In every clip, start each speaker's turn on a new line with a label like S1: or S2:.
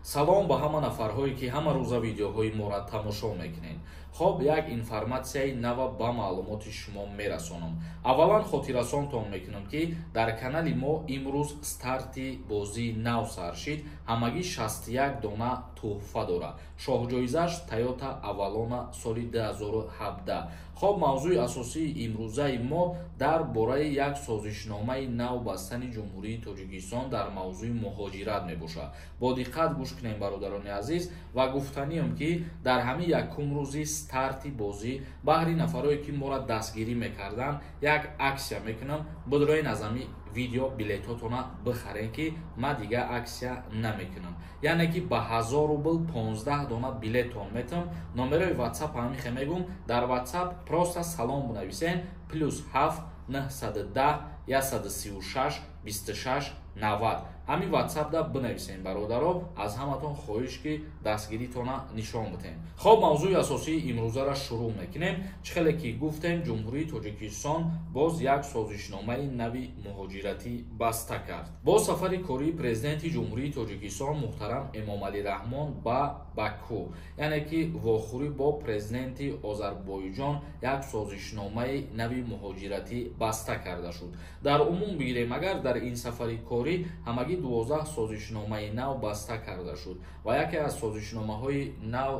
S1: Салом ба ҳама нафарҳое, ки ҳама рӯза видеоҳои моро тамошо мекунед. Хоб, як информатсияи нава ба маълумоти шумо мерасонам. Аввалан хотиррасонтон мекунам, ки дар канали мо имрӯз старти бозии нав сар шид. Ҳамагӣ 61 дона тӯҳфа дорад. Шоҳҷоизаш Тойота Авалона соли 2017. Хоб, мавзӯи асосии имрӯзаи мо дар бораи як созишномаи нав бастани Ҷумҳурии Тоҷикистон дар мавзӯи муҳоҷират мебошад. Бо диққат гӯш кунем, бародарони азиз, ва гуфтаниам, ки дар ҳамин якум рӯзи старти бозӣ баҳри нафарое, ки моро дастгирӣ мекарданд, як аксия мекунам. Бидроен, аз ҳамин видео билетҳотона бихарем, ки ман дига аксия намекунам. Яъне ки ба 1000 рубл 15 дона билеттон метам. Номерои WhatsApp ҳамихе мегум. Дар WhatsApp просто салом бинависен: +7 910 136 26 90. Ҳамин WhatsApp-да бинависем, бародаро. Аз ҳаматон хоҳиш, ки дастгиритона нишон бидем. Хоб, мавзӯи асосии имрӯзаро шурӯъ мекунем. Чӣ хеле ки гуфтем, Ҷумҳурии Тоҷикистон боз як созишномаи нави муҳоҷиратӣ баста кард. Бо сафари кории Президенти Ҷумҳурии Тоҷикистон муҳтарам Эмомалӣ Раҳмон ба Баку, яъне ки вохӯрӣ бо президенти Озарбойҷон, як созишномаи нави муҳоҷиратӣ баста карда шуд. Дар умум бигирем агар, дар ин сафари корӣ ҳамагӣ 12 созишномаи нав баста карда шуд ва яке аз созишномаҳои нав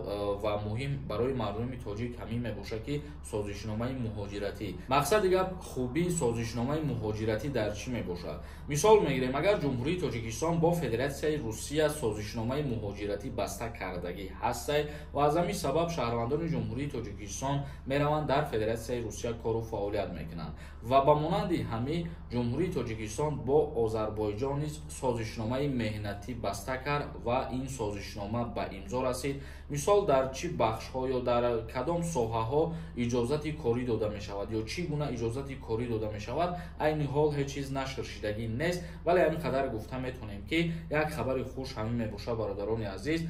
S1: ва муҳим барои мардуми тоҷик ҳамин мебошад, ки созишномаи муҳоҷиратӣ. Мақсади гап, хубии созишномаи муҳоҷиратӣ дар чӣ мебошад? Мисол мегирем агар, Ҷумҳурии Тоҷикистон бо Федератсияи Русия созишномаи муҳоҷиратӣ баста кардагӣ ҳастай ва аз ҳамин сабаб шаҳрвандони Ҷумҳурии Тоҷикистон мераванд, дар Федератсияи Русия кору фаъолият мекунанд. Ва ба монанди ҳамин Ҷумҳурии Тоҷикистон бо Озарбойҷон низ созишномаи меҳнатӣ баста кард ва ин созишнома ба имзо расид. Мисол, дар чӣ бахшҳо ё дар кадом соҳаҳо иҷозати корӣ дода мешавад ё чӣ гуна иҷозати корӣ дода мешавад, айни ҳол ҳеҷ чиз нашр шидагӣ нест, вале ҳамин қадар гуфта метавонем, ки як хабари хуш ҳамин мебошад, бародарони азиз: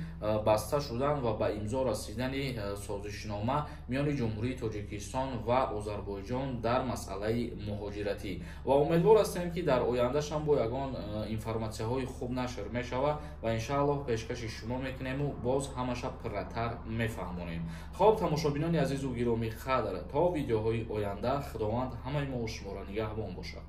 S1: баста шудан ва ба имзо расидани созишнома миёни Ҷумҳурии Тоҷикистон ва Озарбойҷон дар масъалаи муҳоҷиратӣ. Ва умедвор ҳастем, ки дар ояндашам бо ягон информатсияҳои хуб нашр мешавад ва иншааллоҳ пешкаши шумо мекунему боз ҳамаша пурратар мефаҳмонем. Хоб, тамошобинони азизу гиромӣ қадр, то видеоҳои оянда Худованд ҳамаи мо шуморо нигаҳбон бошад.